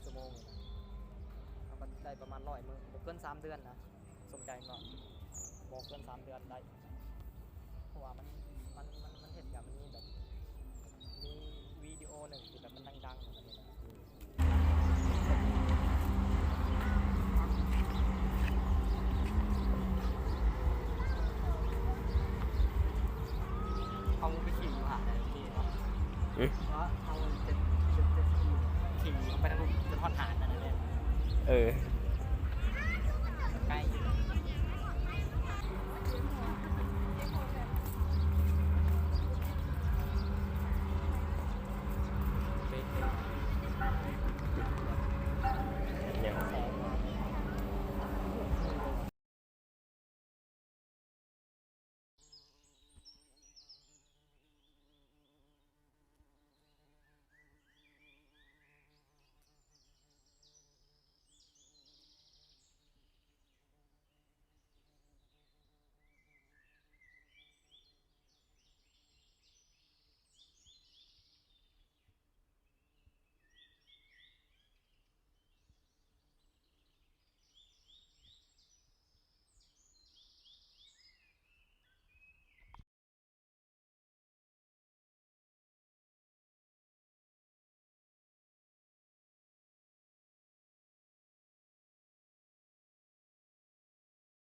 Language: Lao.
ຊົ່ວໂມງນີ້ນະ ເຮົາກໍໄດ້ປະມານຮ້ອຍມື້ ບໍ່ເກີນສາມເດືອນນະ. ສົນໃຈບໍ່? ບໍ່ເກີນສາມເດືອນໄດ້ ເພາະວ່າມັນ ມັນ ມັນ ມັນເຮັດກະ ມັນມີແບບ ມີວິດີໂອໜຶ່ງທີ່ແບບມັນດັງໆ ແບບນີ້ນະ. ເຮົາໄປຂີ່ຢູ່ຫາດໃດມື້ກີ້ເນາະ? ອືມ ເພາະເຮົາເຈັດ ເຈັດ ເຈັດຂີ່ ຂີ່ລົງໄປທາງລຸ່ມຈົນຮອດຫາດນັ້ນແຫຼະ. ເອີ